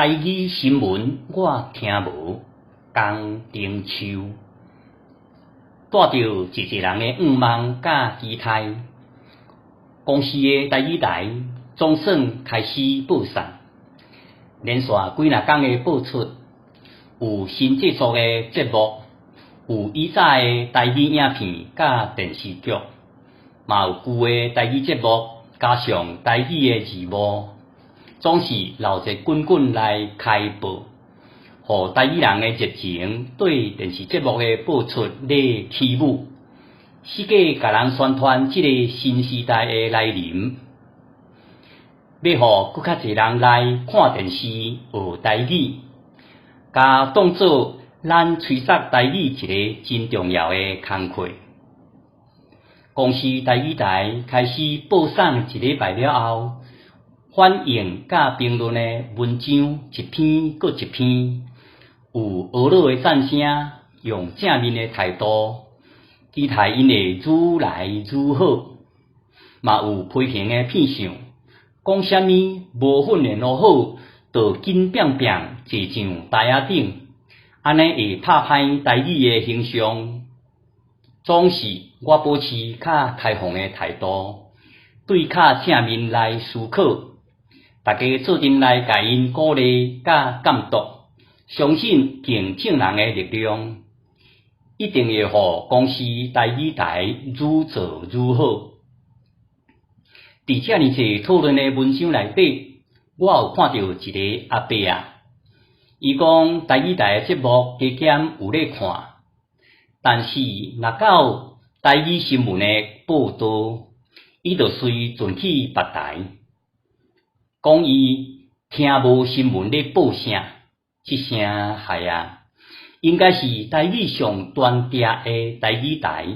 台語新聞我聽無，江定秋帶著濟濟人的願望佮期待，公視的台語台總算開始播送，連續幾若工的播出，有新製作的節目，有以早的台語影片佮電視劇，嘛有舊的台語節目，加上台語的字幕，總是鬧熱滾滾來開播，予台語人的熱情對電視節目的播出咧起舞，四界共人宣傳這个新時代的來臨，欲予閣較濟人來看電視學台語，共當做咱催促台語一个真重要的工課。公視台語台開始播送一禮拜了後，反應佮評論的文章一篇閣一篇，有呵咾的讚聲，用正面的態度，期待𪜶會愈來愈好。嘛有批評的片相，講啥物無訓練予好，就緊拚拚坐上台仔頂，按呢會拍歹台語的形象。總是我保持較開放的態度，對較正面來思考，大家做陣來共𪜶鼓勵佮監督，相信憑眾人的力量，一定會予公視台語台愈做愈好。佇遮爾濟討論的文章內底，我有看著一个阿伯仔，伊講台語台的節目加減有咧看，但是若到台語新聞的報導，伊就隨轉去別台，講伊聽無新聞咧報啥，這聲害啊！應該是台語上單調的台語台，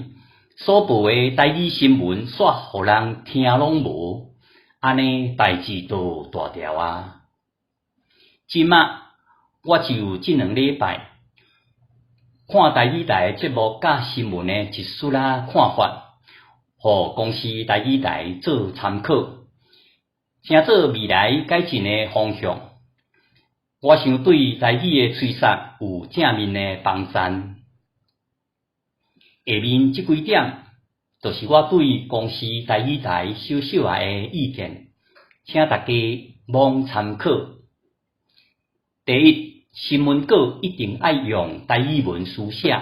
所報的台語新聞煞予人聽攏無，按呢代誌就大條啊！這馬我就這兩禮拜看台語台的節目佮新聞的一絲仔看法，予公視台語台做參考，成做未來改進的方向。我想對台語的催促有正面的幫贊。下面這幾點，就是我對公視台語台小小仔的意見，請大家罔參考。第一，新聞稿一定愛用台語文書寫，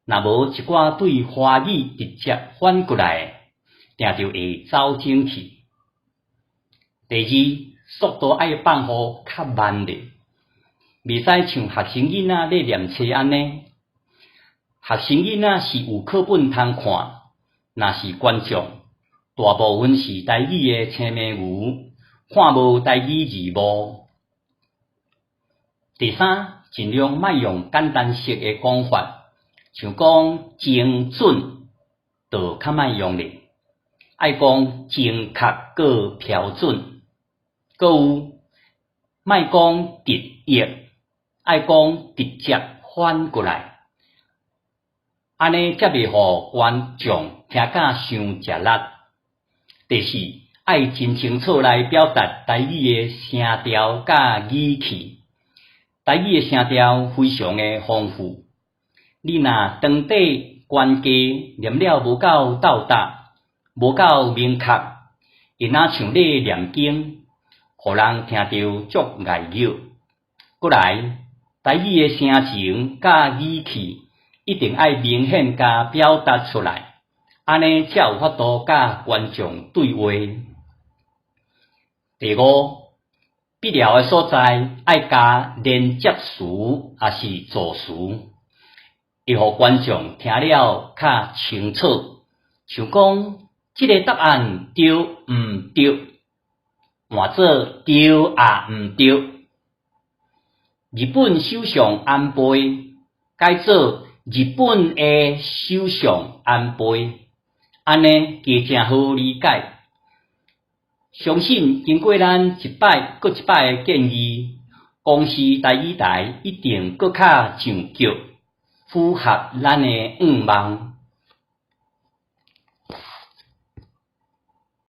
若無一寡對華語直接反過來的，定著會走鐘去。第二，速度愛放予較慢咧，袂使像學生囡仔咧念冊按呢。學生囡仔是有課本通看，若是觀眾，大部分是台語的青盲牛，看無台語字幕。第三，盡量莫用簡單式的講法，像講精準，就較莫用咧，愛講精確閣標準。閣有，莫講直譯，愛講直接反過來，按呢才袂予觀眾聽甲傷食力。第四，愛真清楚來表達台語的聲調佮語氣。台語的聲調非常的豐富，你若當地懸低念了無夠到達，無夠明確，會若像咧念經，予人聽著足礙耳。閣來，台語的聲情佮語氣一定愛明顯共表達出來，按呢才有法度佮觀眾對話。第五，必要的所在愛加連接詞抑是助詞，會予觀眾聽了較清楚。像講，這个答案對毋對？換做對抑毋對？日本首相安倍改做日本的首相安倍，按呢加誠好理解。相信經過咱一擺閣一擺的建議，公視台語台一定閣較上腳，符合咱的願望。